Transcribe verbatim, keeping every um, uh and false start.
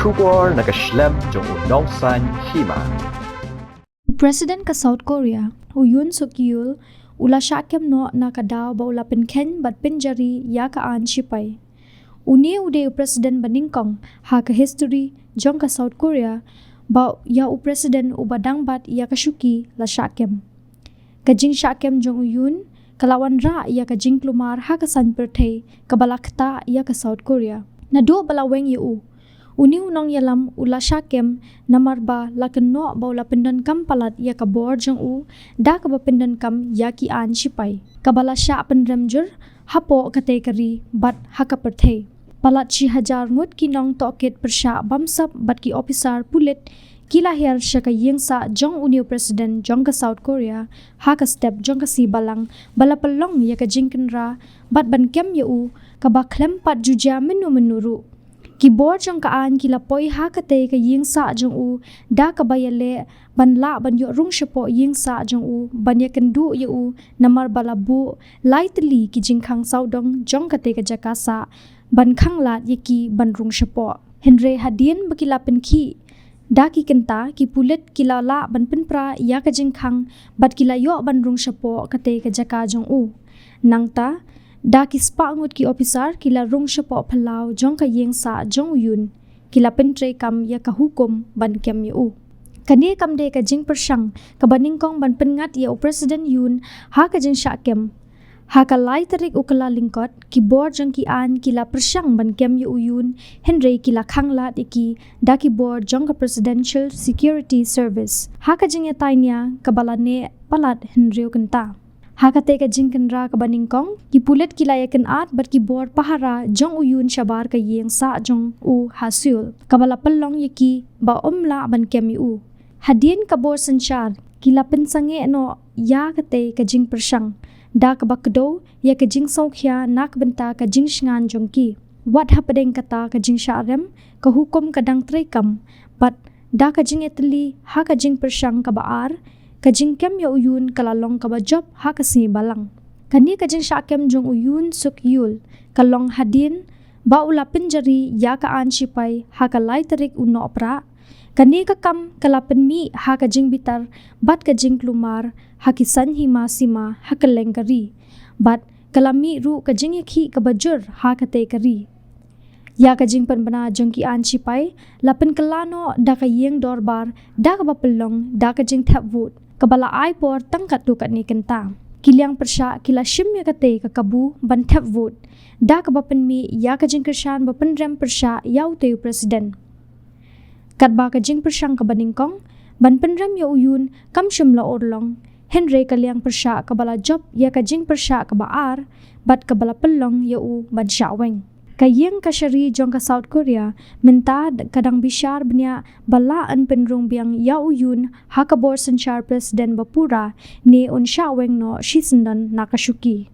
Khubor na ka shlem jong u nongsaiñ hima. U President ka South Korea, u Yoon Suk Yeol, u la shah kem noh na ka daw ba u la pynkheiñ bad pynjari ïa ka aiñ shipai. Une u dei u President ba nyngkong ha ka history jong ka South Korea ba ïa u President uba dang bat ïa ka shuki la shah kem. Ka jingshah kem jong u Yoon ka la wanrah ïa ka jingkulmar ha ka saiñ pyrthei kaba la ktah ïa ka South Korea. Naduh ba la weng ïa u, une u nongïalam u la shah kem namar ba la kynnoh ba u la pyndonkam palat ïa ka bor jong u da kaba pyndonkam ïa ki aiñ shipai, kaba la shah pynrem jur hapoh katei ka ri bad ha ka pyrthei. Palat shi hajar ngut ki nongtohkit pyrshah bamsap bad ki ophisar pulit ki la hiar sha ka ïingsah jong une u President jong ka South Korea ha ka step jong ka sngi Balang ba la pynlong ïa ka jingkynra bad ban kem ïa u kaba khlem pat ju jia mynno mynno ruh. Ki bor jong ka aiñ ki la poi ha katei ka ïingsah jong u da kaba ïaleh ban lah ban ïoh rung shapoh ïingsah jong u ban ïakynduh ïa u namar ba la buh lai tylli ki jingkhang sawdong jong katei ka jaka sah ban khanglad ïa ki ban rung shapoh. Hynrei hadien ba ki la pynkhih da ki kynta, ki pulit ki la lah ban pynpra ïa ka jingkhang bad ki la ïoh ban rung shapoh katei ka jaka jong u. Nangta da ki spah ngut ki ophisar ki la rung shapoh phyllaw jong ka ïingsah jong u Yoon, ki la pyntreikam ïa ka hukum ban kem ïa u. Kane kam dei ka jingpyrshang kaba nyngkong ban pynngat ïa u President Yoon ha ka jingshah kem. Ha ka lai tarik u Kyllalyngkot, ki bor jong ki aiñ ki la pyrshang ban kem ïa u Yoon, hynrei ki la khanglad ïa ki da ki bor jong ka Presidential Security Service ha ka jingïatai nia kaba la neh palat hynriew kynta. Ha katei ka jingkynra kaba nyngkong, ki pulit ki la ïakynad bad ki bor pahara jong u Yoon shabar ka ïingsah jong u ha Seoul, kaba la pynlong ïa ki ba ym lah ban kem ïa u. Hadien ka bor synshar ki la pynsangeh noh ïa katei ka jingpyrshang da kaba kdew ïa ka jingsngewkhia na ka bynta ka jingshngaiñ jong ki. Wat hapdeng kata ka jingshah rem, ka hukum ka dang treikam bad da ka jingïatylli ha ka jingpyrshang kaba ar, ka jingkem ïa u Yoon ka la long kaba jop ha ka sngi Balang. Kane ka jingshah kem jong u Yoon Suk Yeol ka long hadien ba u la pynjari ïa ka aiñ shipai ha ka lai tarik u Nohprah. Kane ka kam ka la pynmih ha ka jingbitar bad ka jingkulmar ha ki saiñ hima sima ha kylleng ka ri bad ka la mih ruh ka jingïakhih kaba jur ha katei ka ri. Ïa ka jingpynbna jong ki aiñ shipai la pynkylla noh da ka ïing dorbar da kaba pynlong da ka jingthep vote kaba la ai por tang katto katne kynta. Ki liang pyrshah ki la shim ïa katei ka kabu ban thep vote da kaba pynmih ïa ka jingkyrshan ba pynrem pyrshah ïa utei u President. Katba ka jingpyrshang kaba nyngkong ban pynrem ïa u Yoon kam shym la urlong, hynrei ka liang pyrshah kaba la jop ïa ka jingpyrshah kaba ar bad kaba la pynlong ïa u ban shah weng. Ka ïing kashari jong ka South Korea mynta ka dang bishar bniah ba lah ban pynrung biang ïa u Yoon ha ka bor synshar President ba pura ne un shah weng noh shisyndon na ka shuki.